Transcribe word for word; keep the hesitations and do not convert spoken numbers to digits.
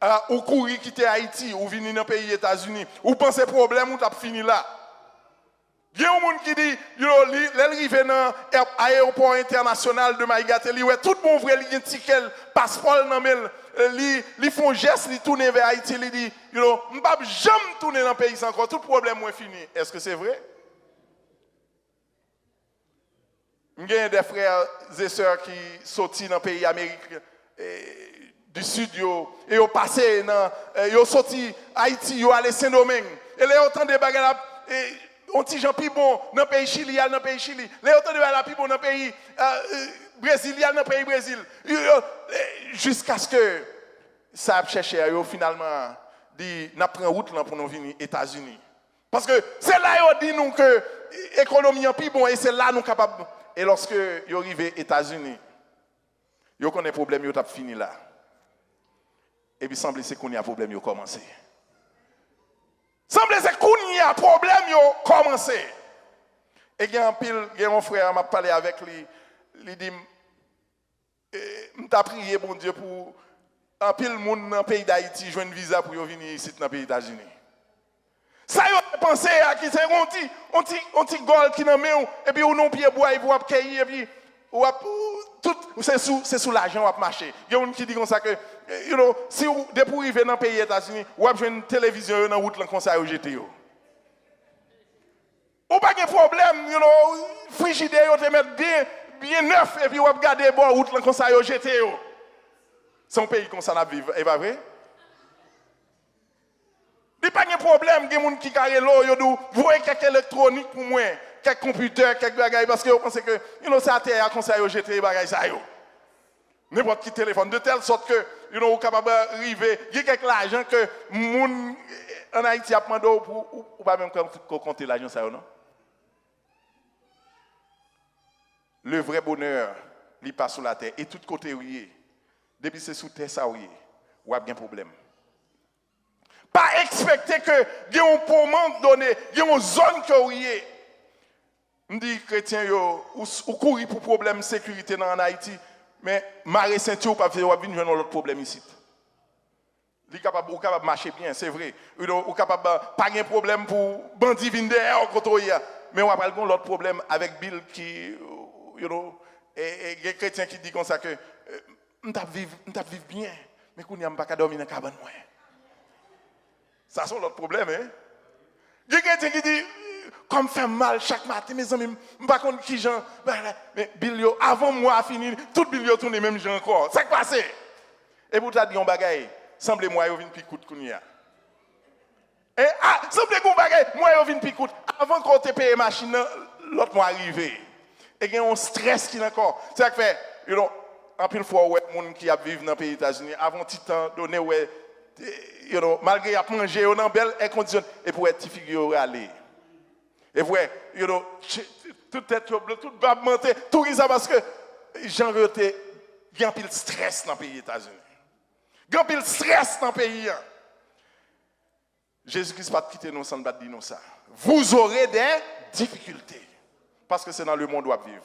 Ah, ou kouri kite Ayiti, ou vini nan peyi Etazini. Ou panse pwoblèm ou t ap fini la. Gen yon moun ki di, you know, li, lè l rive nan èp-, ayewopò entènasyonal de Maïgaté, li wè tout bon vre, li gen tikè l, paspò l nan men l, li, li fè yon jès, li tounen vè Ayiti, li di, you know, "M p ap janm tounen nan peyi sa ankò, tout pwoblèm mwen fini." Èske se vre? M gen de frè e sè ki soti nan peyi Amerik e, di Sid yo, e yo pase nan, e, yo soti Ayiti, yo ale Sendomeng. E lè yo tande bagay la, e, yon ti jan pi bon nan peyi Chili, y al nan peyi Chili. Lè yo tande bagay la pi bon nan peyi e, e, Brezil, y al nan peyi Brezil. Yo, yo, e, jiskaske sa y ap chèche a, yo finalman di, "N ap pran wout lan pou nou vini Etazini." Paske se la yo di nou ke ekonomi an pi bon e se la nou kapab. E lòske yo rive Etazini, yo konnen pwoblèm yo t ap fini la. Epi sanble se kounye a pwoblèm yo kòmanse. Sanble se kounye a pwoblèm yo kòmanse. E gen anpil, gen yon frè m ap pale avèk li, li di m, e, m ta priye Bondye pou anpil moun nan peyi Dayiti jwenn viza pou yo vini isit nan peyi Etazini. Sa yo te panse a ki se yon ti, yon ti, yon ti gòl ki nan men w, epi ou nan yon pye bwa, epi w ap keyi, epi w ap, ou, tout, se sou, se sou lajan w ap mache. Gen moun ki di konsa ke, you know, si w, depi w rive nan peyi Etazini, w ap jwenn televizyon yo nan wout lan konsa yo jete yo. Ou pa gen pwoblèm, you know, frijidè yo te mèt byen, byen nèf, epi w ap gade bò wout lan konsa yo jete yo. Se yon peyi konsa n ap viv, e pa vre? Li pa gen pwoblèm, gen moun ki ka rele w, yo di w, "Voye kèk elektwonik pou mwen, kèk konpitè, kèk bagay," paske yo panse ke, you know, se atè a konsa yo jete bagay sa yo. Nenpòt ki telefòn, de tèl sòt ke, you know, ou kapab rive, gen kèk lajan ke moun ann Ayiti ap mande w pou, ou, ou pa menm ko konte lajan sa yo, non. Le vrè bonè, li pa sou latè. E tout kote ou ye, depi se sou tè sa ou ye, w ap gen pwoblèm. Pa ekspekte ke gen yon moman done, gen yon zòn ke ou ye. M di kretyen yo, ou, ou kouri pou pwoblèm sekirite nan ann Ayiti, men mare senti w, w ap, w ap vin jwenn yon lòt pwoblèm isit. Li kapab, ou kapab mache byen, se vre. You know, ou kapab, uh, pa gen pwoblèm pou bandi vin dèyè w kote w ye a. Men w ap al gen yon lòt pwoblèm avèk bil ki, you know, e, e gen kretyen ki di konsa ke, e, "M t ap viv, m t ap viv byen, men kounye a m pa ka dòmi nan kabann mwen." Sa se yon lòt pwoblèm, en. Gen kretyen ki di, "Kò m fè m mal chak maten, mezanmi, m, m pa konn kijan, bagay la." Men bil yo, avan mwa a fini, tout bil yo tounen menm jan ankò. Sa k pase? Epi w ta di yon bagay, sanble mwa yo vin pi kout kounye a. E, a, sanble gen yon bagay, mwa yo vin pi kout. Avan ke w te peye machin nan, lòt mwa rive. E gen yon strès ki nan kò. Se sa k fè, you know, anpil fwa w wè moun ki ap viv nan peyi Etazini, avan yon ti tan done, w wè, you know, malgre y ap manje, yo nan bèl èkondisyon, epi w wè ti figi yo rale. Epi w wè, you know, ch-, tout tèt yo ble, tout bab monte, tou ki sa, paske jan yo te, gen anpil strès nan peyi Etazini. Gen anpil strès nan peyi an. Jezi Kris pa t kite nou san l pa t di nou sa. Vous aurez des difficultés. Paske se nan lemonn w ap viv.